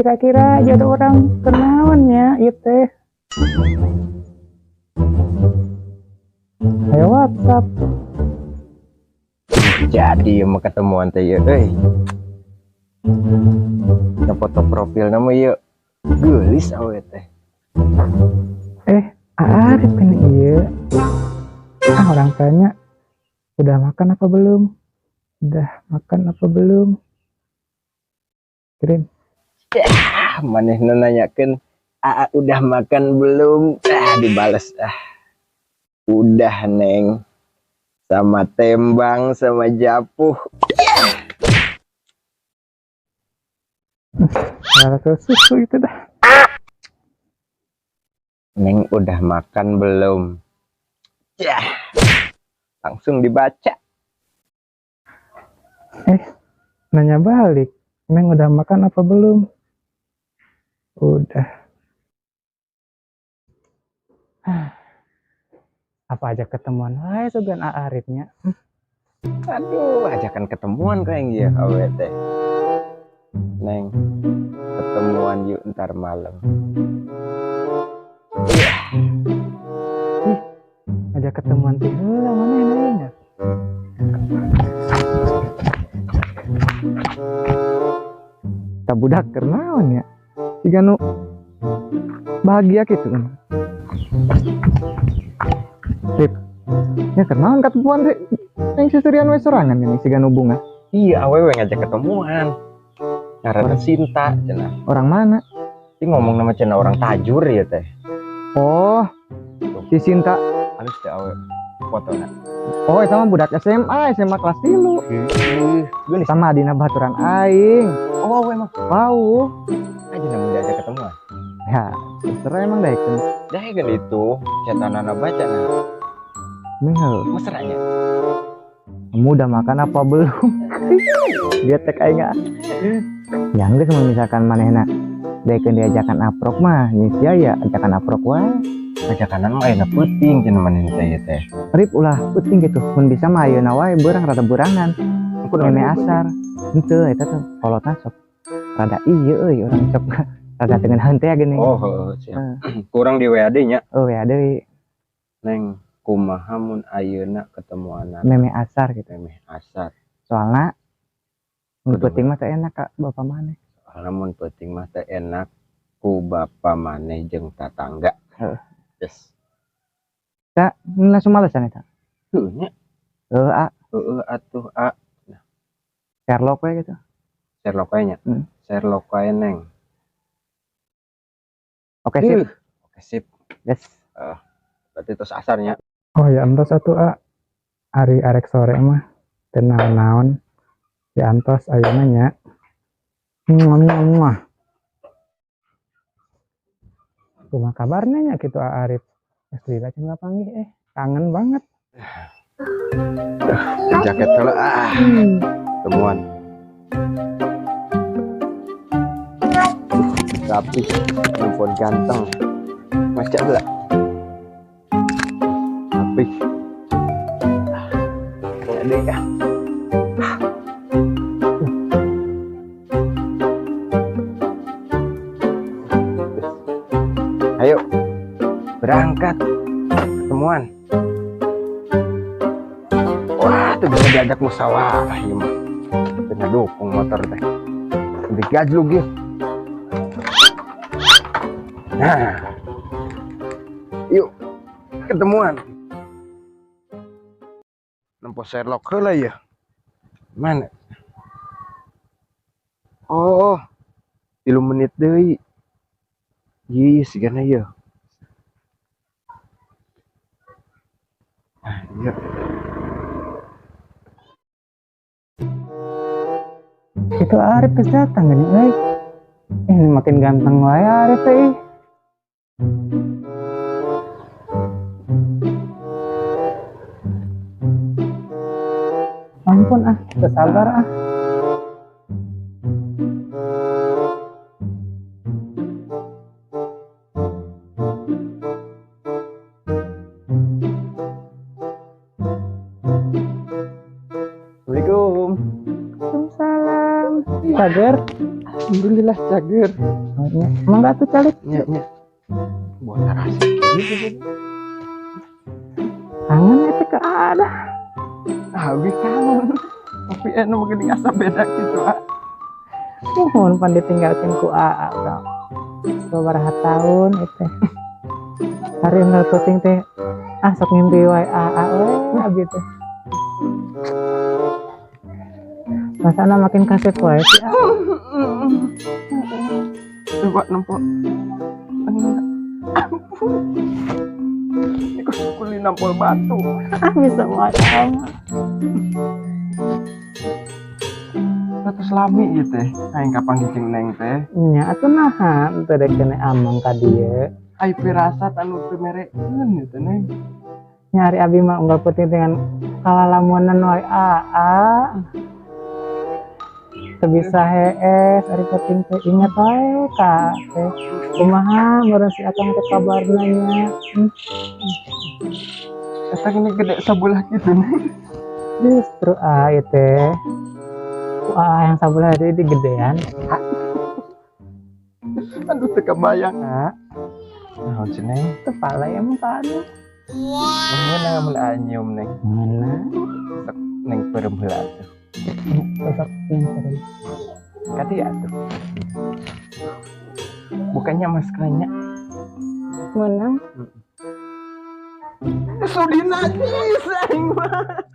Kira-kira jodoh orang kenaon nya ieu teh. Ayo WhatsApp. Jadi mau ketemuan teh ieu euy. Na foto profil nama ieu. Geulis awe teh. Arif kan ieu. Ah, orang tanya udah makan apa belum? Udah makan apa belum? Kirim. Ah, manehna nanyakeun, "Aa udah makan belum?" Ah, dibales ah. Udah, Neng. Sama tembang sama japuh. Nggak susu itu dah. Neng udah makan belum? Ya. Langsung dibaca. Nanya balik. Neng udah makan apa belum? Udah. Apa aja ketemuan wae sugan Arifnya. Aduh, ajakan ketemuan kayak yang ieu awe teh. Neng, ketemuan yuk ntar malam. Ih, ajak ketemuan teh heula mana nanya. Ka budak keur naon ya? Siga nu bahagia kitu kan. Rip. Ya keur naon ketemuan teh? Yang seserian we sorangan gini siga nu bunga. Iya, awewe ngajak ketemuan. Ngaranna Sinta cenah. Orang mana? Ini ngomong nama cenah orang Tajur ya teh. Oh, si Sinta. Halus teh awe fotona. Oh, itu mah budak SMA, SMA kelas 3. Heuh, geulis. Sama dina baturan aing. Oh, awe mah. Wow. Aja namun diajak ketemuan. Ya, terserah emang daekeun. Daekeun itu, catanana baca nah. Meh. Mesranya. Kamu udah makan apa belum? Dia tek aing ah. Ya geus mun misalkan manehna daekeun diajakan aprok mah, nya sia ya ajakan aprok wae. Ajakan mah ayeuna peuting cenah manehna teh ieu teh. Rip ulah peuting gitu. Mun bisa mah ayeuna wae beurang rada beurangan. Meme asar. Henteu eta teh kolotna sok rada ieu euy urang sok rada teu ngeunaheun teh geuning. Oh, heeh, siap. Kurang di WA deui nya. Oh, WA deui. Neng, kumaha mun ayeuna ketemuanan? Meme asar gitu. Meme asar. Soalna mun Kudu. peuting mah teh enak ka bapa maneh. Soalna mun peuting mah teh enak ku bapa maneh jeung tatangga. Heeh. Yes. Ta, langsung malesan eta. Heuh nya. Heuh, a. Heueuh atuh, a. Nah. Sherlock we gitu. Sherlock we nya. Sherlock wae, Neng. Oke, sip. Oke, sip. Yes. Berarti tos asarnya. Oh ya, entos atuh, a. Ari arek sore mah teu naon-naon. Ya antos ayeuna nya. Muah, muah, muah. Kumaha kabarnya nya kitu A Arif? Geus lila cenah panggih kangen banget. Jaket heula ah. Temuan. Rapi, handphone ganteng. Mas cak heula. Rapi. Jadi ah. Ayo berangkat ketemuan. Wah, tuh bisa diajak musyawarah ieu mah. Teu dukung motor teh. Lebih gajlug ieu. Nah. Yuk ketemuan. Nempo Sherlock heula ya. Mana? Oh, 3 menit deui. Ih, sigana ieu. Ah, iya. Itu Arif geus datang geuning euy. Ini makin ganteng wae Arif teh. Ih. Ampun ah, teu sabar ah. Assalamualaikum. Waalaikumsalam. Sager. Alhamdulillah cager. Nya, mangga atuh calik. Nya nya. Buat rasa gitu. Kangen itu ke ada. Ah, gue kangen. Tapi enak mungkin asa beda gitu, ah. Mohon pan ditinggalkeun ku Aa bro. Beberapa tahun itu. Hari unggal peuting teh ah sok ngimpi wae Aa we abi teh. Masana makin kasep wae si Aa. Coba nempo. Ampun. Ini kok kuli nampol batu. Ah bisa wae ama. Terus lami gitu teh. Aing kapanggih jeung Neng teh. Nya atuh naha teu dek kene amang ka dieu. Ai pirasat anu teu merekeun gitu Neng. Nyari abi mah unggal peuting dengan kalalamunan wae aa. Teu bisa hees ari peuting teh ingat wae ka teh. Kumaha meureun si akang teh kabarna nya. Eta gini gede sabulah gitu Neng. Justru ah ieu teh. Wah, yang sabelah tadi digedean. Aduh, teu kebayang. Ah, Naon sih, Neng? kepala yang mana? Meunang mun anyum, Neng. Mana? Sok Neng peureum heula atuh. Sosok yang sering. Kati atuh. Bukannya maskernya. Menang. Sudi najis aing mah.